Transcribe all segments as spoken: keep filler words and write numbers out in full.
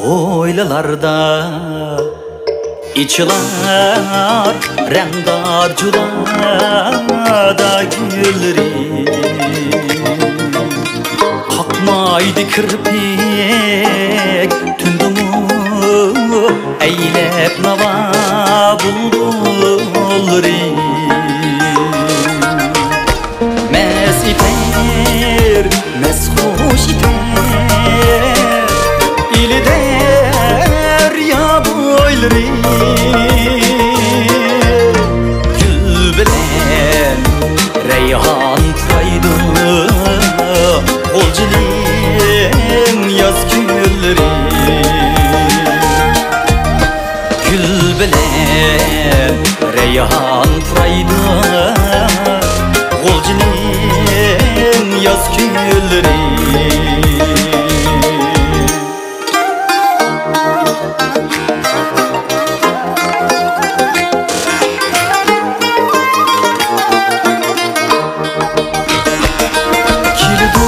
ھويلىلاردا ئېچىلار رەڭدار جۇلادا گۈللىرى. قاقمايدۇ كىرپىك تۈندىمۇ ئەيلەپ ناۋا بۇلبۇللىرى. مەس ئېتەر، مەس خۇش ئېتەر ئىلى دەريا بويلىرى. گۈل بىلەن رەيھان پۇرايدۇ، غۇلجىنىڭ ياز كۈنلىرى. گۈل بىلەن رەيھان پۇرايدۇ، غۇلجىنىڭ ياز كۈنلىرى. كېلىدۇ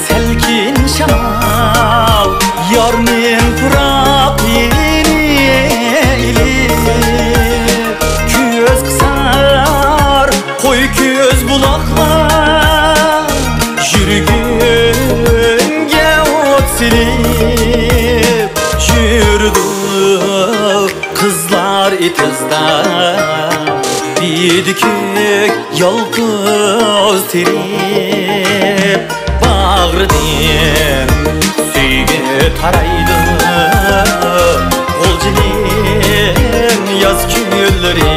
سەلكىن شامال، يارنىڭ پۇراقىنى ئېلىپ. كۆز قىسار قوي كۆز بۇلاقلار، يۈرىكىمگە ئوت سېلىپ يۈرىدۇ. قىزلار ئېتىزدا بىدىكۆك يالقۇز تېرىپ، باغرىدىن سۆيگۈ تارايدۇ، غۇلجىنىڭ ياز كۈنلىرى.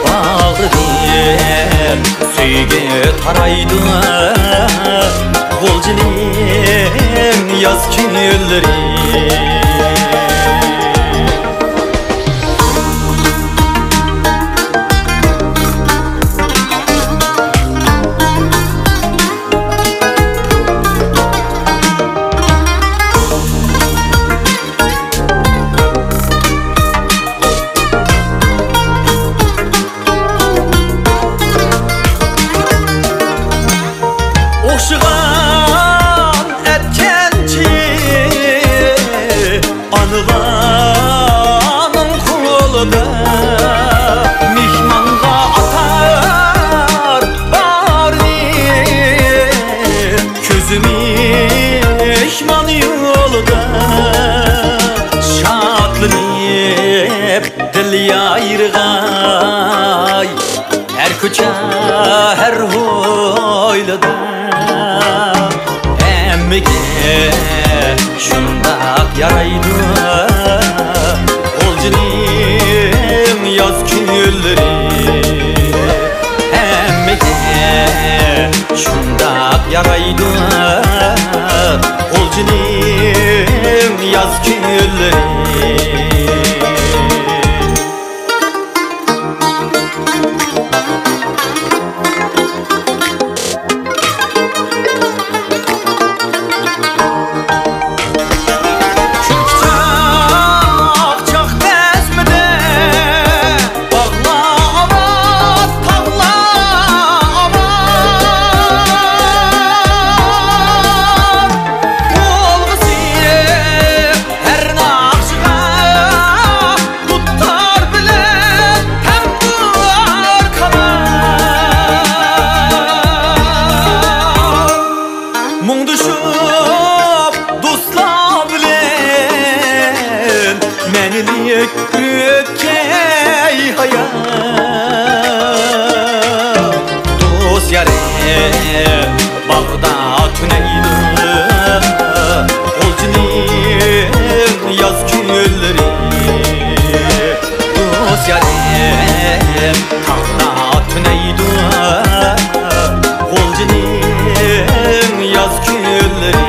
باغرىدىن سۆيگۈ تارايدۇ، غۇلجىنىڭ ياز كۈنلىرى. ئوخشىغان ئەتكەنچى ئانىلارنىڭ قولىدا، مېھمانغا ئاتار بارنى كۆزى مېھمان يولىدا. شادلىنىپ دىل يايرىغاي، ھەر كوچا، ھەر ھويلىدا ھەممىگە شۇنداق يارايدۇ غۇلجىنىڭ ياز كۈنلىرى. ھەممىگە شۇنداق يارايدۇ غۇلجىنىڭ ياز كۈنلىرى. چاقچاق بەزمىدە باغلار ئاۋات، تاغلار ئاۋات. بولغۇسى ھەر ناخشىغا دۇتار بىلەن تەڭپۇڭ كامان. مۇڭدىشىپ دوستلار بىلەن مەنىلىك ئۆتكەي ھايات. دوست يارىم باغدا تۈنەيدۇ غۇلجىنىڭ ياز كۈنلىرى. دوست يارىم تاغدا تۈنەيدۇ غۇلجىنىڭ ياز كۈنلىرى.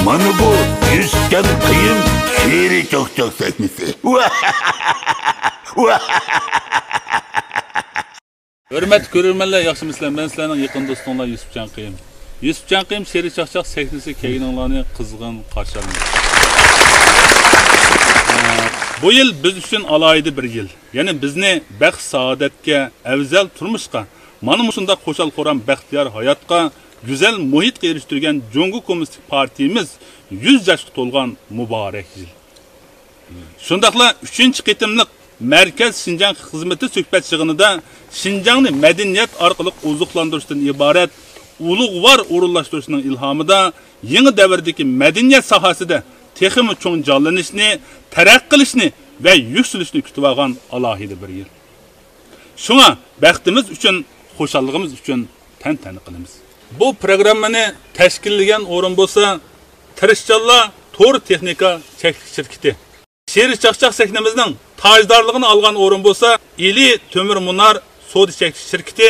مانا بۇ يۈسۈپجان قېيۇم شېئىرىي چاقچاق سەھنىسى. ھۆرمەتلىك كۆرۈرمەنلەر، ياخشىمۇسىلەر؟ مەن سىلەرنىڭ يېقىن دوستۇڭلار يۈسۈپجان قېيۇم. يۈسۈپجان قېيۇم شېئىرىي چاقچاق سەھنىسىگە كەلگىنىڭلارنى قىزغىن قارشى ئالىمەن. بۇ يىل بىز ئۈچۈن ئالاھىدە بىر يىل. يەنى بىزنى بەخت-سائادەتكە، ئەۋزەل تۇرمۇشقا، مانا مۇشۇنداق خۇشال-خۇرام، بەختىيار ھاياتقا، گۈزەل مۇھىتقا ئېرىشتۈرگەن جۇڭگو كوممۇنىستىك پارتىيىمىز يۈز ياشقا تولغان مۇبارەك يىل. شۇنداقلا ئۈچىنچى قېتىملىق مەركەز شىنجاڭ خىزمىتى سۆھبەت يىغىنىدا شىنجاڭنى مەدەنىيەت ئارقىلىق ئوزۇقلاندۇرۇشتىن ئىبارەت ئۇلۇغۋار ئورۇنلاشتۇرۇشنىڭ ئىلھامىدا يېڭى دەۋردىكى مەدەنىيەت ساھەسىدە تېخىمۇ چوڭ جانلىنىشنى، تەرەققىي قىلىشنى ۋە يۈكسىلىشنى كۈتۈۋالغان ئالاھىدە بىر يىل. شۇڭا بەختىمىز ئۈچۈن، خۇشاللىقىمىز ئۈچۈن تەنتەنە قىلىمىز. بۇ پروگراممىنى تەشكىللىگەن ئورۇن بولسا تىرىشچانلار تور تېخنىكا چەكلىك شىركىتى. شېئىرىي چاقچاق سەھنىمىزنىڭ تاجدارلىقىنى ئالغان ئورۇن بولسا ئىلى تۆمۈر مۇنار سودا چەكلىك شىركىتى،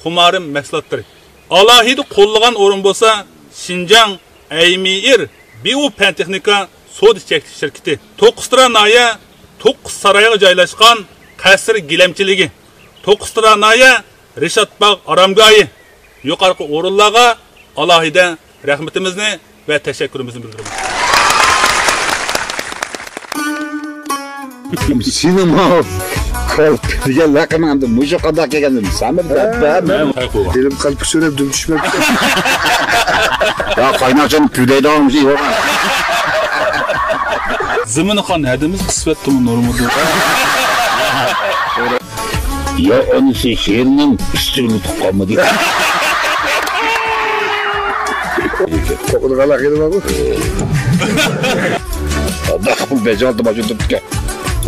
خۇمارىم مەھسۇلاتلىرى. ئالاھىدە قوللىغان ئورۇن بولسا شىنجاڭ ئەيمىئىر بىئۇ پەن تېخنىكا سودا چەكلىك شىركىتى. توققۇزتارا ناھىيە توققۇز سارايغا جايلاشقان قەسىر گىلەمچىلىكى، توققۇزتارا ناھىيە رىشات باغ ئارامگاھى، يۇقىرىقى ئورۇنلارغا ئالاھىدە رەھمىتىمىزنى ۋە تەشەككۈرىمىزنى بىلدۈرىمىز. سېنىڭ ماۋۇ كولپۇك دېگەن لەقىمىڭ ئەمدى مۇشۇ قانداق كەلگەن؟ سەمىر دەپ بەر. دىلىم قەلبكە سۆرەپ دۈم چۈشمەپتۇ. يا قايناقچام پۈدەيدىغان مۇشۇ يوق. زېمىنخان ھەدىمىز قىسمەتتىمۇ نۇرمىدۇ. يا ئانىسى شېئىرنىڭ ئۈستىگە نۇتۇق قالمىدى. توقۇنغانلار خېلى بارغۇ. ئاداق بۇ بەجالدى ماشىنا تۇرۇپتىكەن.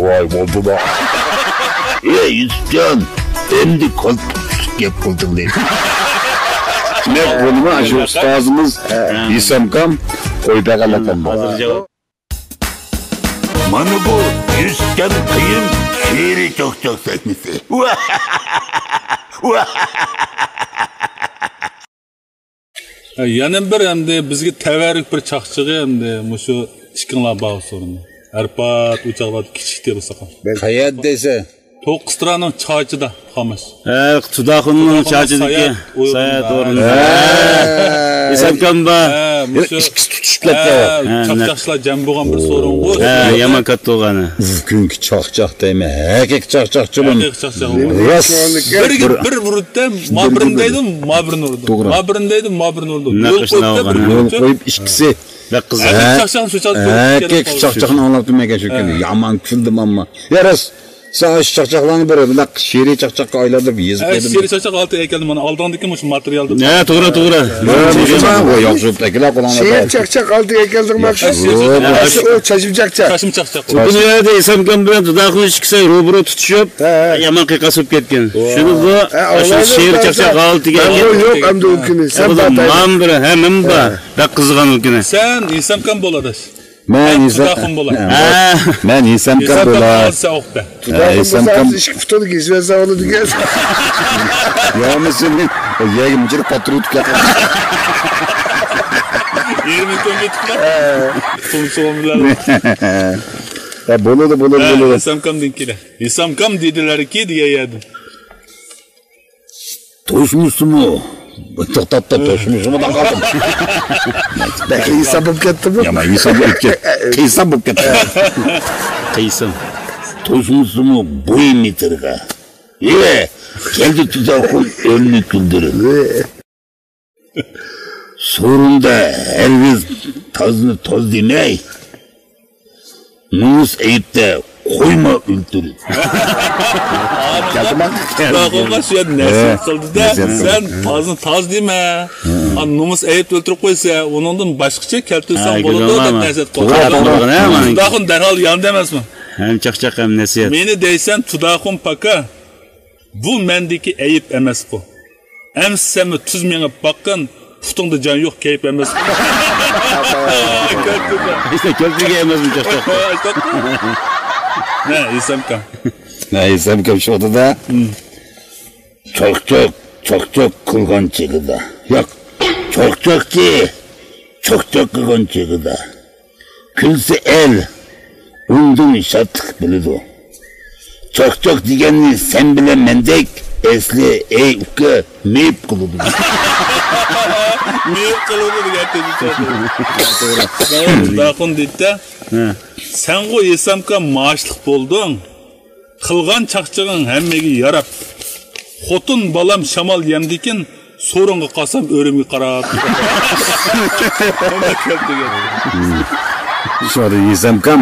ۋاي بولدىدا. ئەي يۈسۈپجان، ئەمدى كالپۇك تۇتۇپ گەپ قىلدىڭ دەيدۇ. دېمەك بۇنىمۇ شۇ ئۇستازىمىز ھېسامكام قويۇپ بەرگەن لەقەم بۇ. ھازىر جاۋاب. مانا بۇ يۈسۈپجان قېيۇم شېئىرىي چاقچاق سەھنىسى. ھە، يەنە بىر ئەمدى بىزگە تەۋەررۈك بىر چاقچىقى ئەمدى مۇشۇ ئىككىڭلار بار سورۇندا. ئەرپات ئۇ چاغلاردا كىچىك دەپ بولساق. قەيەردە دەيسە؟ توققۇزتارانىڭ چاچىدا. خاماش. ھە، تۇداخۇننىڭ چاچىدىكى ساياھەت ئورنىدا. ھە. ھېسامكام بار. ھە، مۇشۇ ئىككىسى تۇتۇشۇپ كەتتى. ھە، چاقچاقچىلار جەم بولغان بىر سورۇنغۇ. ھە، يامان كاتتا بولغان. بۈگۈنكى چاقچاق دەيمەن، ھەقىقىي چاقچاقچىمۇ. ھەقىقىي چاقچاق. راست. بىر، بىر، بىر ئۇرۇپتە، ما بىرنى دەيدۇ، ما بىرنى ئۇرىدۇ. توغرا. ما بىرنى دەيدۇ، ما بىرنى ئۇرىدۇ. يول قويۇپتە بىر. يول قويۇپ ئىككىسى. بەك قىزىق. ھەقىقىي چاقچاقنى شۇ چاغدا ھەقىقىي چاقچاقنى ئاڭلاپتىمەن ئەكەن شۇ كۈنى. ھە. يامان كۈلدۈم ئەمما. يا راست. سەن ئاشۇ چاقچاقلارنى بىر مۇنداق شېئىرىي چاقچاققا ئايلاندۇرۇپ يېزىپ قويدۇم. شېئىرىي چاقچاق ھالىتىگە كەلدى. مانا ئالدىڭدىكى مۇشۇ ماتېرىيالدا. ھە، توغرا، توغرا. ياخشى بولۇپتۇ ئەكىلە قولۇڭلاردا. شېئىر چاقچاق ھالىتىگە كەلدىڭ مەخسۇس. ئۇ چاچىم چاقچاق. چاچىم چاقچاق. بۇ يەردە ھېسامكام بىلەن دۇداخۇن ئىككىسى روبىرو تۇتۇشۇپ، يامان قىيقاس بولۇپ كەتكەن. شۇنى بۇ شېئىر چاقچاق ھالىتىگە كەلگەن. يوق ئەمدى ئۇ كۈنى. سەن بار. مەن بىر ھەممىمۇ بار. بەك قىزىغان ئۇ كۈنى. سەن ھېسامكام بول ئاداش. مەن ھېسام-، تۇداخۇن بولاي. ھە. مەن ھېسامكام بولاي. ھېسامكام بولسا ھېسامكام. ئىككى پۇتىنى كېسىۋەتسە بولىدىكەن. يا مۇسۇ يەرگە مۇجۇر پاتۇرۇپ كەتتى. يېرىمى كۆمۈپ كېتىپلا. تۇمشۇغۇم بىلەن. يا بولىدۇ، بولىدۇ، ھە، بولىدۇ. ھېسامكامدىن كېلە. ھېسامكام دېدىلەركى دېگەن يەردىن. توشمىسىمۇ؟ توختاپ، توشمىسىمۇ دەپ قالدىم. بەك قىيسام بولۇپ كەتتىمۇ؟ يامان قىيسام بولۇپ كەتتى. قىيسام بولۇپ كەتتى. قىيسام. توشمىسىمۇ بوي مېتىرغا. ئى، كەلدى تۇزاقۇم ئۆمنى كۈلدۈرۈپ. سورۇندا ھەرگىز تازنى تاز دېمەي، نومۇس ئەيىبتە قويما ئۆلتۈرۈپ. تۇداخۇنغا شۇ يەردە نەسىھەت قىلدى-دە، نەسىھەت قىلدى. سەن تازنى تاز دېمە. ئا، نومۇس ئەيىبتە ئۆلتۈرۈپ قويسا، ئۇنىڭدىن باشقىچە كەلتۈرسەڭ بولىدۇ دەپ نەسىھەت قىلدى. تۇداخۇن دەرھال ياندى ئەمەسمۇ؟ ھەم چاقچاق ھەم نەسىھەت. مېنى دەيسەن تۇداخۇن پاكا. بۇ مەندىكى ئەيىب ئەمەسقۇ. ئەمىسە سەنمۇ تۈز مېڭىپ باققىن، پۇتۇڭدا جان يوق كەيپ ئەمەسقۇ. كەلتۈرگەن ئەمەسمۇ چاقچاق؟ نە، ھېسامكام. نە، ھېسامكام شۇ ئوتىدا. چاقچاق، چاقچاق قىلغان چېغىدا. ياق، چاقچاقچى. چاقچاق قىلغان چېغىدا، كۈلسە ئەل، ئۇندىن شادلىق بىلىدۇ. چاقچاق دېگەننى سەن بىلەن مەندەك ئەسلى، ئەي ئۇكا، مېيىپ قىلىدۇ. مېيىپ قىلىدۇ دېگەن تېزى. داخۇن دېيىپتە. ھە. سەنغۇ ھېسامكا مائاشلىق بولدۇڭ. قىلغان چاقچىقىڭ ھەممىگە ياراپ. خوتۇن بالام شامال يەمدىكىن، سورۇنغا قالسام ئۆرۈمگە قاراپ. شۇڭا ھېسامكام.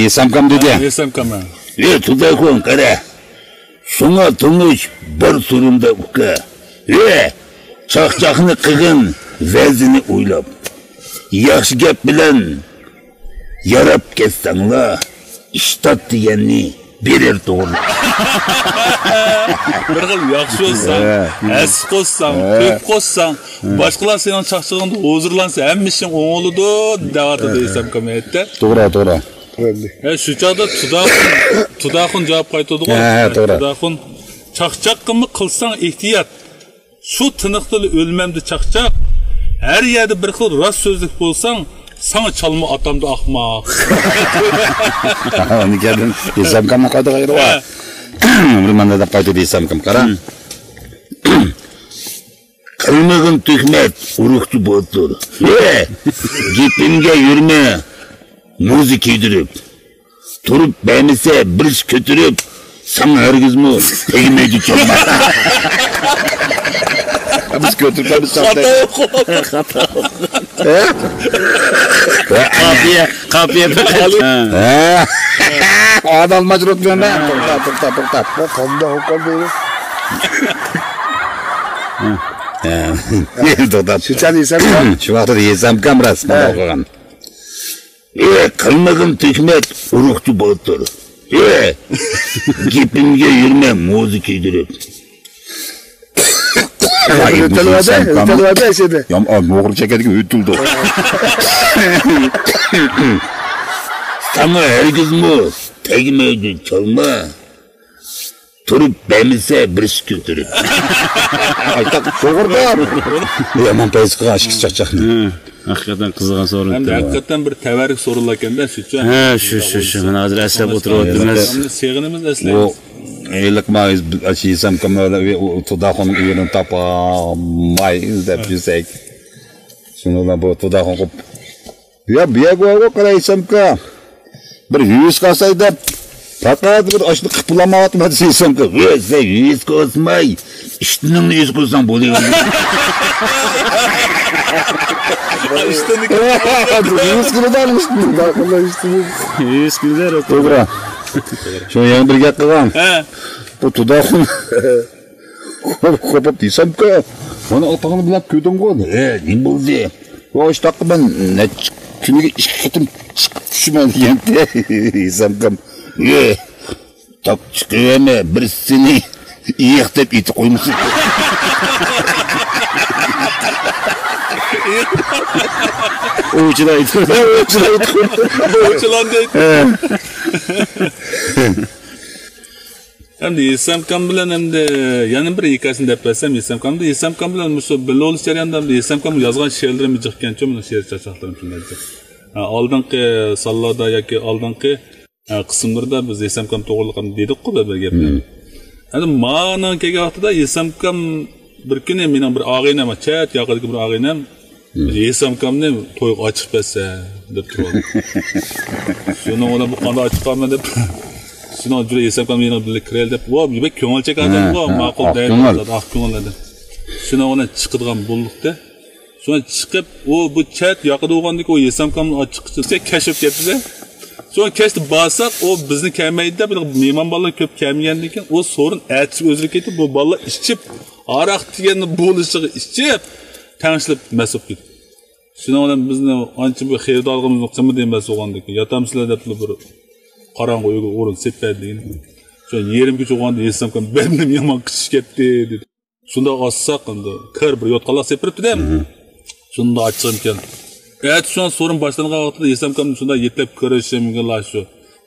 ھېسامكام دېدى. ھېسامكام، ھە. ئى، تۇداخۇن، قارا. شۇڭا تونۇش بار سورۇندا ئۇكا. ئى، چاقچاقنى قىلغىن ۋەزىنى ئويلاپ. ياخشى گەپ بىلەن ياراپ كەتسەڭلار، ئىشتات دېگەننى بېرەر توغرىلىق. بىر خىل ياخشى بولساڭ، ھە. ھەسسە قوشساڭ، ھە. كۆپ قوشساڭ، ھە. باشقىلار سېنىڭ چاقچىقىڭدا ھۇزۇرلانسا، ھەممە ئىشىڭ ئوڭۇلىدۇ، دەۋاتىدۇ ھېسامكام ھەيتتە. توغرا، توغرا. ھە، شۇ چاغدا تۇداخۇن، تۇداخۇن جاۋاب قايتۇرىدىغۇ. ھە، ھە، توغرا. تۇداخۇن، چاقچاققىمۇ قىلساڭ ئېھتىيات. شۇ تىنىقتىلا ئۆلمەمدۇ چاقچاق. ھەر يەردە بىر خىل راست سۆزلۈك بولساڭ، ساڭا چالما ئاتامدۇ ئاقماق. ئۇنى كەلدىم، ھېسامكامنىڭ قايتا قايرىۋا. ھە. بىر مانا دەپ قايتىدۇ ھېسامكام، قارا. قىلمىغىن تۆھمەت، ئۇرۇقچى بولۇپتۇ. ھە! گېپىمگە يۈرمە، موزا كىيدۈرۈپ. تۇرۇپ بەرمىسە، بىر ئىش كۆتۈرۈپ، ساڭا ھەرگىزمۇ تەگمەيدۇ، چالما. بىز كۆتۈرۈپ بەرمىسەك. خاتا ئوقۇغان. خاتا ئوقۇغان. ھە؟ قاپىيە، قاپىيە. ھە. ئادەم مەجرۇت دېمە. توختا، توختا، توختا. بۇ قانداق ئوقۇغان دەيدۇ؟ ھە. توختاپ. شۇ چاغدا ھېسامكام. شۇ ۋاقىتتا ھېسامكام راست، مانا ھە. ئوقۇغان. ئى، قىلمىغىن تۆھمەت، ئۇرۇقچى بولۇپتۇر. ئى، گېپىمگە يۈرمە، موزا كىيدۈرۈپ. ئۆتەلۋەدە، ئۆتەلۋەدە ئىچىدە. يام، ئا، موغۇر چەكەدىكى ئۆتۈلدى. ساڭا ھەرگىزمۇ تەگمەيدۇ چالما. تۇرۇپ بەرمىسە، بىر ئىش كۆتۈرۈپ. ئايتاق، توغرىدۇر. يامان پەيز قىلغان ئىككى چاقچاقنى. ھە، ھەقىقەتەن قىزىققان سورۇن. ھەم ھەقىقەتەن بىر تەۋەررۈك سورۇنلاركەن-دە، شۇچە. ھە، شۇ، شۇ، شۇ. مانا ھازىر ئەسلەپ ئولتۇرۇۋاتىمىز. سېغىنىمىز ئەسلەيمىز. بۇ ھېلىقى ما ھېسامكاملار بىلەن ئۇ تۇداخۇننىڭ ئۆيىنى تاپالماي ئىزدەپ يۈرسەك. شۇنىڭ بىلەن بۇ تۇداخۇن قوپ يا، بۇ يەرگە بارغۇ، قارا ھېسامكا. بىر ھېسامكا ئالساي دەپ، پەقەت بىر ئاشۇنى قىلىپ بولالمايۋاتىمەن دېسە ھېسامكا. ۋە، سەن ھېسامكا ئالسىماي، ئىشتىنىڭنى ئۆزى قىلساڭ بولىۋەردى. ئىشتىنى ھېسامكا ئالساڭ ئىشتىنى. ھېسامكا ئالساڭ ئىشتىنى. توغرا. شۇ يەنە بىر گەپ قىلغان. ھە. بۇ تۇداخۇن. قوپۇپ ھېسامكا، مانا ئاتىغىنى بىلەپ كۆردۈڭغۇ؟ ھە، نېمە بولدى؟ ۋاي، ئىشتاققا مەن نەچچە كۈنىگە ئىككى قېتىم چىقىپ چۈشىمەن دېگەنتى. ھېسامكام، ھە، تاق چىقىۋەرمە، بىرسىنى ئېيىق دەپ ئېتىپ قويمىسۇن. ئوۋچىلار ئېيتىپ. ئوۋچىلار ئېيتىپ. ئوۋچىلار دەيدۇ. ھە. ئەمدى ھېسامكام بىلەن ئەمدى يەنە بىر ھېكايىسىنى دەپ بەرسەم، ھېسامكام، ئەمدى ھېسامكام بىلەن مۇشۇ بىللە بولۇش جەريانىدا ئەمدى ھېسامكام يازغان شېئىرلىرىمۇ جىقكەنچۇ، مانا شېئىر چاقچاقلىرىم شۇنداق جىق. ھە، ئالدىنقى سانلاردا ياكى ئالدىنقى، ھە، قىسىملىرىدا بىز ھېسامكام توغرىلىق ئەمدى دېدۇققۇ بىر گەپنى. مم. ئەمدى مانا كەلگەن ۋاقتىدا ھېسامكام بىر كۈنى مېنىڭ بىر ئاغىنەم، چەت ياقىدىكى بىر ئاغىنەم، ھېسامكامنى تويغا ئاچىق بەرسە دەپ تۇرۇۋالدى. شۇنىڭ بىلەن بۇ قانداق ئاچىق بەرمەن دەپ، شۇنىڭ جۈرە ھېسامكامنىڭ يېنىغا بىللە كىرەيلى دەپ، ۋا، بەك كۆڭۈلچەك ئادەم، ھە، ۋا، ھە، ماقۇل دەيدۇ، ئاق كۆڭۈل ئادەم. شۇنىڭ بىلەن چىقىدىغان بولدۇق-تە. شۇنىڭ چىقىپ، ئۇ بۇ چەت ياقىدا بولغاندىكىن ئۇ ھېسامكامنى ئاچىق كەچ بولۇپ كەتتى-دە. شۇڭا كەچتە بارساق، ئۇ بىزنى كەلمەيدۇ دەپ، مېھمان بالىلار كۆپ كەلمىگەندىن كېيىن، ئۇ سورۇن ئەتىسى ئۆزگىرىپ كېتىپ، بۇ بالىلار ئىچىپ، ھاراق دېگەننى بولۇشىغا ئىچىپ، تەڭشىلىپ مەست بولۇپ كېتىپتۇ. شۇنىڭ بىلەن بىزنى ئانچە بىر خېرىدارلىقىمىزنى قىلمىدى، مەست بولغاندىن كېيىن. ياتامسىلەر دەپلا بىر قاراڭغۇ ئۆيگە ئورۇن سېلىپ بەردى. شۇ يېرىم كېچە بولغاندا ھېسامكام بەدىنىم يامان قىچىشىپ كەتتى دېدى. شۇنداق ئاچساق، ئەمدى كىر بىر يوتقانلىق سېپىرىپتۇ-دە. شۇنداق ئاچچىقىمكەن. ئەتە شۇ سورۇن باشلانغان ۋاقتىدا ھېسامكامنى شۇنداق يېتىلەپ كىرىشىمگىلا شۇ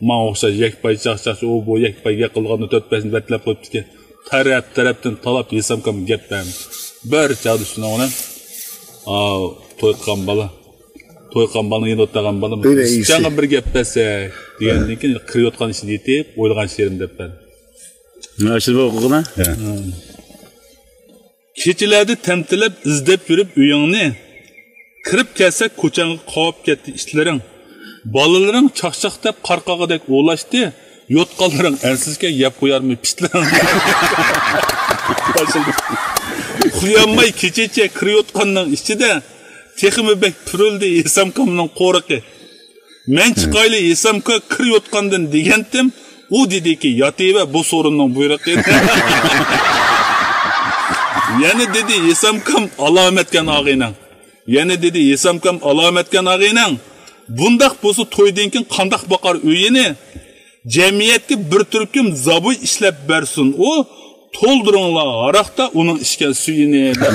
ماڭا ئوخشاش يەكپاي چاقچاقچى، ئۇ بۇ يەكپاي يېقىلغاندا تۆت بەشنى بەتلەپ قويۇپتىكەن. تەرەپ-تەرەپتىن تالاپ ھېسامكامغا گەپ بەردى. بىر چاغدا شۇنىڭ بىلەن ئاۋۇ توي قىلغان بالا، توي قىلغان بالىنىڭ يېنىدا ئولتۇرغان بالا، ئۆيدە ئىشچانغا بىر گەپ بەرسەك دېگەندىن كېيىن، قىر يوتقان ئىچىدە يېتىپ ئويلىغان شېئىرىمنى دەپ بەردىم. مانا شۇنى ئوقۇغىنا. كېچىلەردە تەمتىلەپ ئىزدەپ يۈرۈپ ئۆيۈڭنى، كىرىپ كەلسەك كوچاڭغا قاۋاپ كەتتى ئىتلىرىڭ. بالىلىرىڭ چاقچاق دەپ قارقاغىدەك ئولاشتى، يوتقانلىرىڭ ئەنسىزكەن يەپ قويارمۇ پىتلىرىڭ. ئۇخلىيالماي كېچىچە كىر يوتقاننىڭ ئىچىدە، تېخىمۇ بەك پۈرۈلدى ھېسامكامنىڭ قورۇقى. مەن چىقايلى ھېسامكا كىر يوتقاندىن دېگەنتىم، ئۇ دېدىكى، ياتىۋەر، بۇ سورۇننىڭ بۇيرۇقى. يەنە دېدى ھېسامكام، ئالامەتكەن ئاغىنەڭ. يەنە دېدى ھېسامكام، ئالامەتكەن ئاغىنەڭ. بۇنداق بولسا تويدىن كېيىن قانداق باقار ئۆيىنى؟ جەمئىيەتكە بىر تۈركۈم زابۇي ئىشلەپ بەرسۇن ئۇ، تولدۇرۇڭلار ھاراقتا ئۇنىڭ ئىچكەن سۈيىنى، دەپ.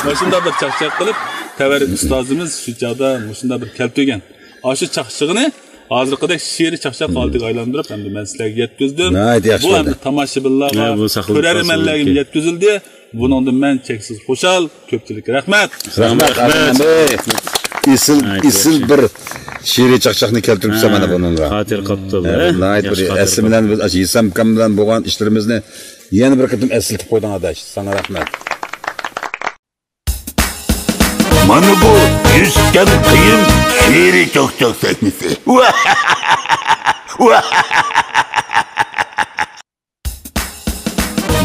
مۇشۇنداق بىر چاقچاق قىلىپ، تەۋەررۈك ئۇستازىمىز شۇ چاغدا مۇشۇنداق بىر كەلتۈرگەن. ئاشۇ چاقچىقىنى ھازىرقىدەك شېئىرىي چاقچاق ھالىتىگە ئايلاندۇرۇپ، ئەمدى مەن سىلەرگە يەتكۈزدۈم. ناھايىتى ياخشى بۇ بولدى. ئەمدى تاماشىبىنلارغا، ھە، بۇ ساقلىنىپ كۆرەرمەنلەرگىمۇ قالسۇن. يەتكۈزۈلدى. بۇنىڭدىن مەن چەكسىز خۇشال. كۆپچىلىككە رەھمەت. رەھمەت، رەھمەت. ئەمىن بەي. ئېسىل، ھايت، ئېسىل ياخشى. بىر شېئىرىي چاقچاقنى كەلتۈرۈپسەن مانا بۇنىڭغا. خاتىرە قاپتۇ بۇ، ھە، ھە؟ ناھايىتى ياخشى بىر خاتىرە ئەسلى قاپتۇ. بىلەن بىز ئاشۇ ھېسامكام بىلەن بولغان ئىشلىرىمىزنى يەنە بىر قېتىم ئەسلىتىپ قويدۇڭ ئاداش. ساڭا رەھمەت. مانا بۇ يۈسكەن قىيىن شېئىرىي چوك-چوك سەھنىسى.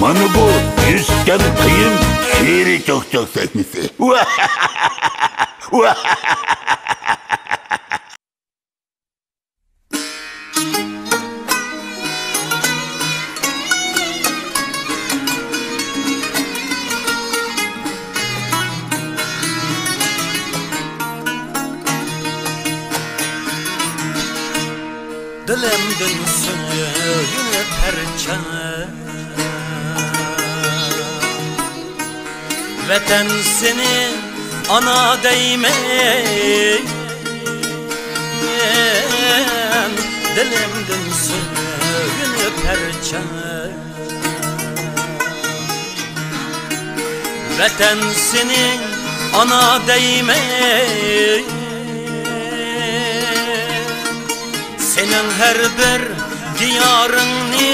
مانا بۇ يۈسكەن قىيىن شېئىرىي چوك-چوك سەھنىسى. دىلىمدىن سۆيۈنۈپ ھەر چاغ، ۋەتەن سېنى ئانا دەيمەن. دىلىمدىن سۆيۈنۈپ ھەر چاغ، ۋەتەن سېنى ئانا دەيمەن. سېنىڭ ھەر بىر دىيارىڭنى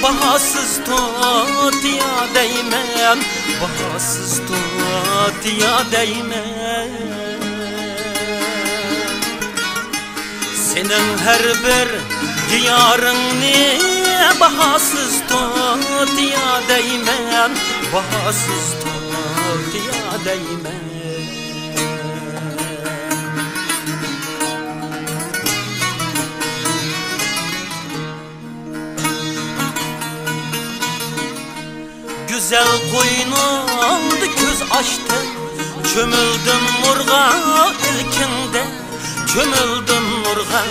باھاسىز تۇتىيا دەيمەن، باھاسىز تۇتىيا دەيمەن. سېنىڭ ھەر بىر دىيارىڭنى باھاسىز تۇتىيا دەيمەن، باھاسىز تۇتىيا دەيمەن. گۈزەل قوينۇڭدا كۆز ئاچتىم، چۆمۈلدۈم نۇرغا ئىلكىڭدە، چۆمۈلدۈم نۇرغا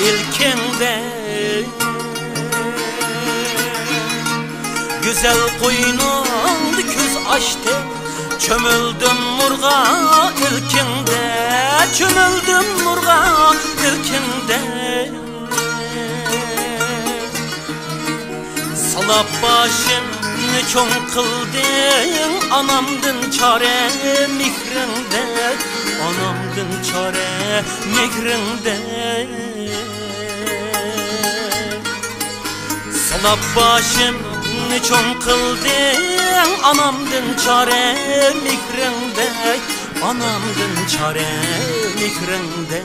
ئىلكىڭدە. گۈزەل قوينۇڭدا كۆز ئاچتىم، چۆمۈلدۈم نۇرغا ئىلكىڭدە، چۆمۈلدۈم نۇرغا ئىلكىڭدە. سىلاپ باشىمنى چوڭ قىلدىڭ، ئانامدىن چارە مېھرىڭدە، ئانامدىن چارە مېھرىڭدە. سىلاپ باشىمنى چوڭ قىلدىڭ، ئانامدىن چارە مېھرىڭدە، ئانامدىن چارە مېھرىڭدە.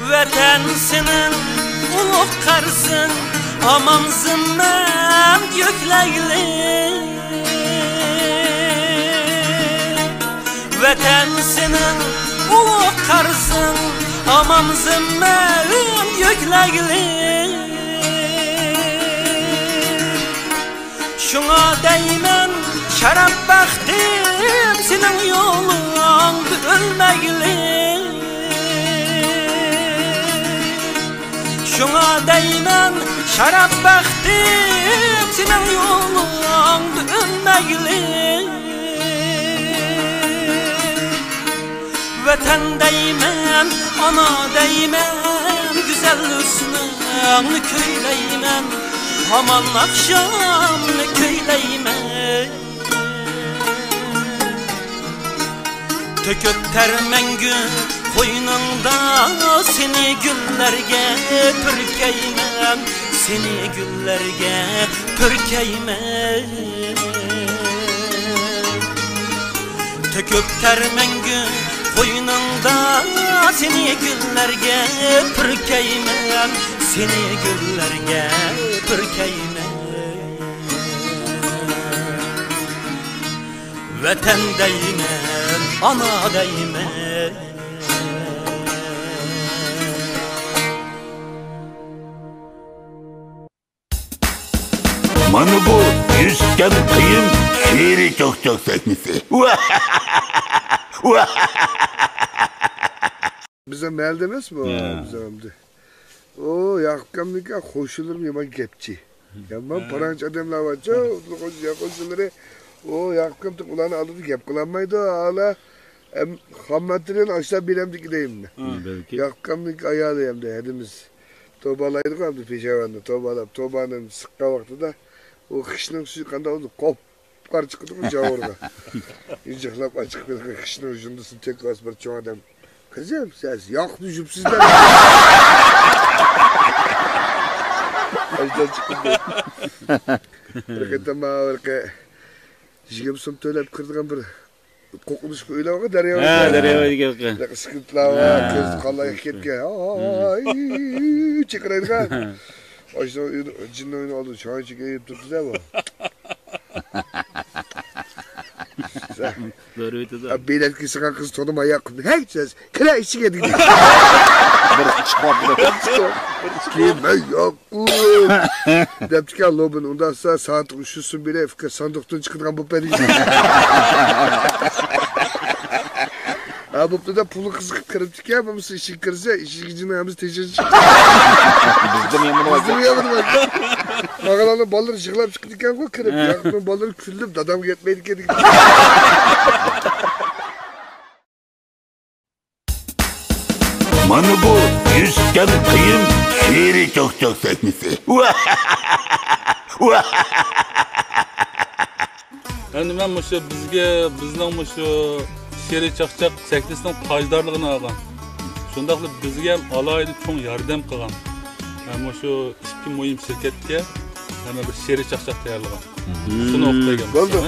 ۋەتەن سېنىڭ ئۇلۇغ قەرزىڭ، ئامان زىممەم يۈكلەيلى. ۋەتەن سېنىڭ ئۇلۇغ قەرزىڭ، ئامان زىممەم يۈكلەيلى. شۇڭا دەيمەن، شەرەپ بەختىم سېنىڭ يولۇڭدا ئۆلمەيلى. شۇڭا دەيمەن، قاراپ باقتىم سېنىڭ يولۇڭدا ئۈنمەيلى. ۋەتەن دەيمەن، ئانا دەيمەن، گۈزەل ھۆسنۈڭنى كۈيلەيمەن، ھامان ئاخشامنى كۈيلەيمەن. تۆكۈپ تەر مەڭگۈ قوينۇڭدا، سېنى گۈللەرگە پۈركەيمەن، سېنى گۈللەرگە پۈركەيمەن. تۆكۈپ تەر مەڭگۈ قوينۇڭدا، سېنى گۈللەرگە پۈركەيمەن، سېنى گۈللەرگە پۈركەيمەن. ۋەتەن دەيمەن، ئانا دەيمەن. مانا بۇ يۈسكەن قېيۇم شېئىرىي چاقچاق سەھنىسى. بىزنىڭ مەھەللىدە ئەمەسمۇ؟ ھە. بىزنىڭ ئەمدى. ئۇ ياقۇپكامنىڭكى قوشنىلىرىمۇ يامان گەپچى. يامان ھە. پاراڭچى ئادەملەر بارچۇ، ھە. قوش-، قوشنىلىرى. ئۇ ياقۇپكام تېخى ئۇلارنىڭ ئالدىدا گەپ قىلالمايدۇ، ھالا. ئەم، خام ماتېرىيالنى ئاشۇلار بېرەمدىكىن دەيمەن. ھە، بەلكى. ياقۇپكامنىڭكى ئايالى ئەمدى ھەدىمىز. توبالايدىغۇ ئەمدى پېشاۋەرنى توبالاپ، توبانى سىققان ۋاقتىدا ئۇ خىشنىڭ سۈيى قانداق بولىدۇ؟ قوپقارا چىقىدىغۇ جاۋۇرغا. ئىنجىقلاپ ئاچىقىپ كېتىدىغۇ خىشنىڭ جۇندىسىنى تۆكۈۋالسا بىر چوڭ ئادەم. قىزىم، سىز ياقنى يۇيۇپسىزلەر. ئاشۇنداق چىقىدۇ. بىر قېتىم ماڭا بىر قېتىم يىگىرمە سوم تۆلەپ كىرىدىغان بىر قوقۇنۇشقا ئۆيلەر بار، دەريا بويىدا. ھە، دەريا بويىدىكى. ئىسكىلىتلار بار، ھە. كۆزى قانلار ئېقىپ كەتكەن. ھاي، چىقىرايدىغان. ئاشۇ جىننىڭ ئۆيىنىڭ ئالدىدا شاڭ چېكىپ تۇرىدۇ بۇ. بېلەتكە سىغان قىز تونۇماي ياققىن. ھەي، سىز كىرە ئىچىگە دېدى. بىر چىقىپ. كېيىن مەن ياق. ئۇ دەپتىكەن، لوبىن ئۇنداقسا سائەتتە ئۈچ يۈز سوم بېرەي، ئۇكا، ساندۇقتىن چىقىدىغان بولۇپ بەردى. ھە، بوپتۇ دەپ پۇلنى قىزىقىپ كىرىپتىكەن، بولمىسا ئىشىككە كىرسە، ئىشىكنىڭ ھەممىسى تېشىغا چىقىپ. بىزدىن يامان بىزدىن يامان. ماغىلانىڭ بالىلىرى يىغلاپ چىقىدىكەنغۇ كىرىپ، ھە. ياقۇپنىڭ بالىلىرى كۈلۈپ، دادامغا يەتمەيدىكەن دېگەن. مانا بۇ يۈسكەن قېيۇم شېئىرىي چاقچاق سەھنىسى. ئەمدى مەن مۇشۇ بىزگە، بىزنىڭ مۇشۇ شېئىرىي چاقچاق سەھنىسىنىڭ تاجدارلىقىنى ئالغان. شۇنداقلا بىزگە ھەم ئالاھىدە چوڭ ياردەم قىلغان. ھە، مۇشۇ ئىككى مۇھىم شىركەتكە ھەممە بىر شېئىرىي چاقچاق تەييارلىغان. شۇنى ئوقۇپ بەرگەن بولدى.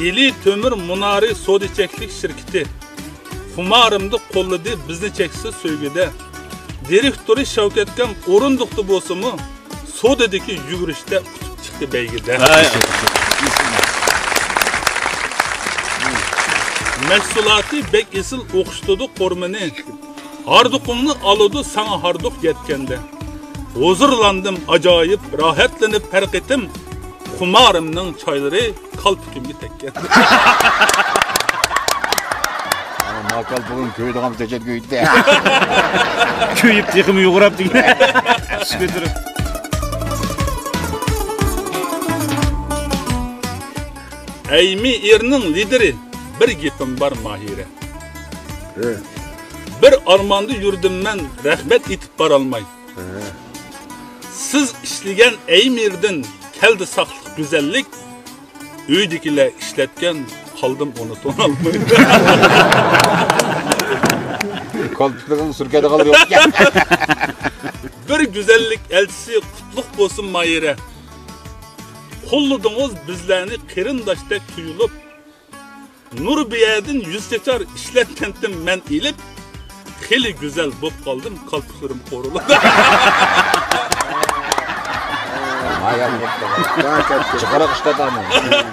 ئىلى تۆمۈر مۇنارى سودا چەكلىك شىركىتى خۇمارىمدا قوللىدى بىزنى چەكسىز سۆيگۈدە. دىرېكتورى شەۋكەتكام ئورۇندۇقتا بولسىمۇ، سودىدىكى يۈگۈرۈشتە ئۇتۇپ چىقتى بەيگىدە. ھەي. مەھسۇلاتى بەك ئېسىل ئوخشىتىدۇ قورۇمىنى. ھاردۇقۇڭنى ئالىدۇ ساڭا ھاردۇق يەتكەندە. ھۇزۇرلاندىم ئاجايىپ راھەتلىنىپ ھەر قېتىم. خۇمارىمنىڭ چايلىرى كالپۇكۇمغا تەگكەن. ئانا، ما كالپۇكۇم كۆيىدىغان دەرىجىدە كۆيدى. كۆيۈپ تېخىمۇ يوغىناپ دېگەن. ئىش كۆتۈرۈپ. ئەيمى ئېرنىڭ لىدىرى، بىر گېپىم بار ماھىرە. ھە. بىر ئارماندا يۈردۈم مەن، رەھمەت ئېيتىپ بارالماي. ھە. سىز ئىشلىگەن ئەيمىردىن كەلدى ساقلىق، گۈزەللىك. ئۆيدىكىلەر ئىشلەتكەن، قالدىم ئۇنى تونۇالماي. كالپۇكلىرىڭنى سۈركەيدىغانلار يوق ئىكەن. بىر گۈزەللىك ئەلچىسى قۇتلۇق بولسۇن ماھىرە. قوللىدىڭىز بىزلەرنى قېرىنداشتەك تۇيۇلۇپ. نۇر بىيەدىن يۈز چېچەر ئىشلەتكەنتىم مەن ئېلىپ، خېلى گۈزەل بوپ قالدىم، كالپۇكلىرىم قورۇلۇپ. ھايال بوپتۇ. چىقاراق ئىشلەتەلمەيمەن.